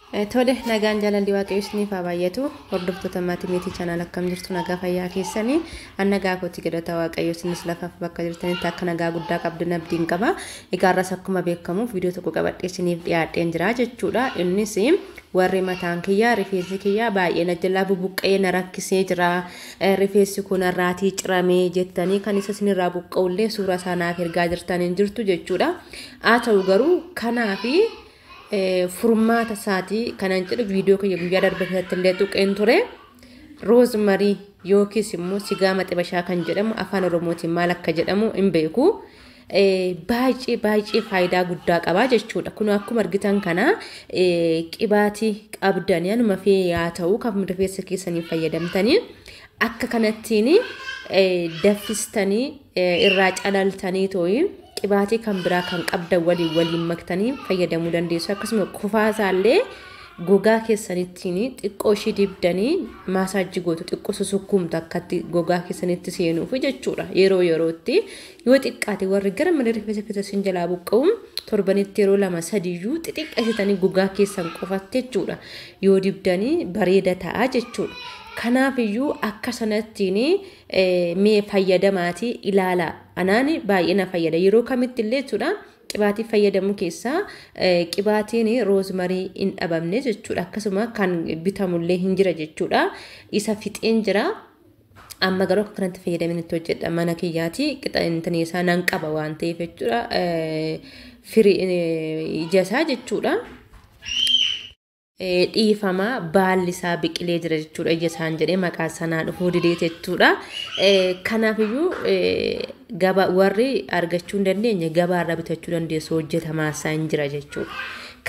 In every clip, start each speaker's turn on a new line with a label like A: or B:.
A: Tole, nagaan jaalalli Waaqayyo isiniif haa baay'atu. Hordoftoota maatii meetii channel, akkam jirtu? Nagaa fayyaa keessanii? An nagaa kooti, galata Waaqayyo. Isinis lafaaf bakka jirtanitti akka nagaa guddaa qabdan abdiin qaba. Egaa har'as akkuma beekamu viidiyoo tokko qabadhee isiniif dhiyaadheen jira jechuudha. Innis warri mataan kiyyaa, rifeensi kiyyaa baay'ee na jalaa bubuqqee na rakkisee jira. Rifeensi kun irraatii ciramee jettanii kan isa isinirraa buqqa'ullee suura isaa naaf ergaa jirtaniin jirtu jechuudha. Haa ta'u garuu kanaafi furmaata isaatii kanan jedhu viidiyoo kiyya guyyaa darbe keessatti illee tuqeen ture. Rosemary yookiis immoo sigaa maxibashaa kan jedhamu, afaan Oromootiin maal akka jedhamu hin beeku. Baay'ee baay'ee faayidaa guddaa qaba jechuudha. Kun akkuma argitan kana qibaatii qabdanii anuma fee yaa ta'u kan rifeensa keessanii fayyadamtanii akka kanattiin daffistanii irraa calaltanii tooyi qibaatii kan biraa kan qabdan waliin waliin maktanii fayyadamuu dandeessu. Akkasuma kufaasaa gogaa keessanittiin xiqqoo ishii dibdanii massage gootu, xiqqoo susukkuumtu akkatti gogaa keessanitti seenuuf jechuudha. Yeroo yerootti yoo xiqqaate, warri gara malee rifeensa keessa isin jalaa buqqa'u, torbanitti yeroo lama sadiyyuu xixiqqeessitanii gogaa keessan qofatti jechuudha. Yoo dibdanii bareeda ta'a jechuudha. Kanaafiyyuu akka sanattiin mee fayyadamaatii ilaala. Anaan baay'ee na fayyada. Yeroo kamitti illee jechuudha, qibaatii fayyadamu keessaa qibaatiin rosemary hin dhabamne jechuudha. Akkasuma kan bitamullee hin jira jechuudha. Isa fixeen jira. Amma garuu akka kanatti fayyadameen itti hojjedha mana kiyyaati. Qixa intanii isaa nan qaba waan ta'eef jechuudha. Firii ija isaa jechuudha. Dhiifama, baalli isaa biqilee jira jechuudha, ija isaan jedhee maqaa sanaa dhufuu didee jechuudha. Kanaafiyyuu gaba warri argachuu hin dandeenye gabaarraa bitachuu dandeessu, hojjetamaa isaa hin jira jechuudha.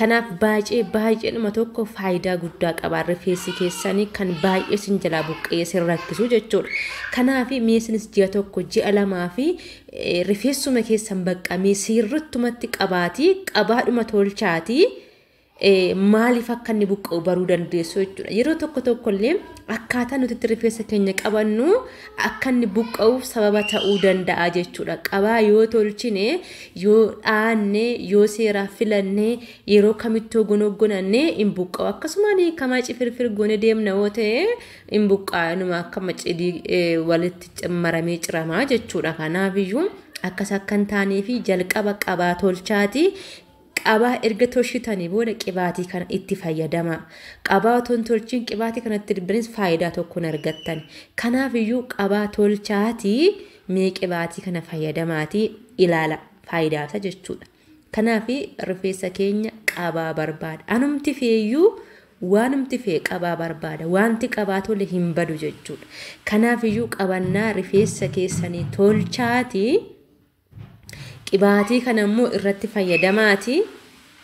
A: Kanaaf baay'ee baay'eedhuma tokko faayidaa guddaa qaba, rifeensi keessanii kan baay'ee sin jalaa buqqee sin rakkisu jechuudha. Kanaaf miisinis ji'a 1, ji'a 2 fi rifeensuma keessan baqqamee sirrittumatti qabaatii qabaadhuma tolchaatii maaliif akka inni buqqa'u baruu dandeessu jechuudha. Yeroo tokko tokko illee akkaataa nuti itti rifeensa keenya qabannu akka inni buqqa'uuf sababa ta'uu danda'a jechuudha. Qabaa yoo tolchine, yoo dhaanne, yoo seeraaf filanne, yeroo kamittuu gonoggonanne hin buqqa'u. Akkasumaan kamaa cifirfir goone deemna yoo ta'e hin buqqa'a, inuma akka macidii walitti maramee ciramaa jechuudha. Kanaafiyyuu akkas akka hin taanee fi jalqaba qabaa tolchaati. Qabaa erga tolchitanii booda qibaatii kana itti fayyadama. Qabaa otoo hin tolchiin qibaatii kanatti dibdanis faayidaa tokko hin argattan. Kanaafiyyuu qabaa tolchaatii mee qibaatii kana fayyadamaatii ilaala faayidaa isaa jechuudha. Kanaaf rifeensa keenya qabaa barbaada. Anumti feeyyuu waanumti fee qabaa barbaada. Wanti qabaa tole hin badu jechuudha. Kanaafiyyuu qabannaa rifeensa keessanii tolchaatii qibaatii kana immoo irratti fayyadamaatii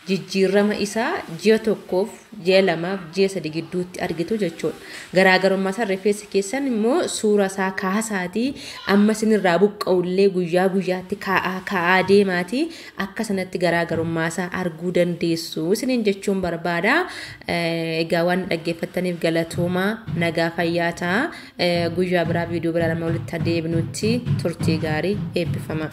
A: jijjiirama isaa ji'a 1f, ji'a 2f, ji'a 3 gidduutti argitu jechuudha. Garaagarummaa isaa rifeensa keessan immoo suura isaa kaasaatii amma isinirraa buqqa'ullee guyyaa guyyaatti kaa'aa kaa'aa deemaatii akka sanatti garaagarummaa isaa arguu dandeessu isiniin jechuun barbaada. Egaa waan dhaggeeffattaniif galatoomaa, nagaa fayyaa ta'a. Guyyaa biraa viidiyoo biraa lama walitti deebinutti turtii gaarii, eebbifama.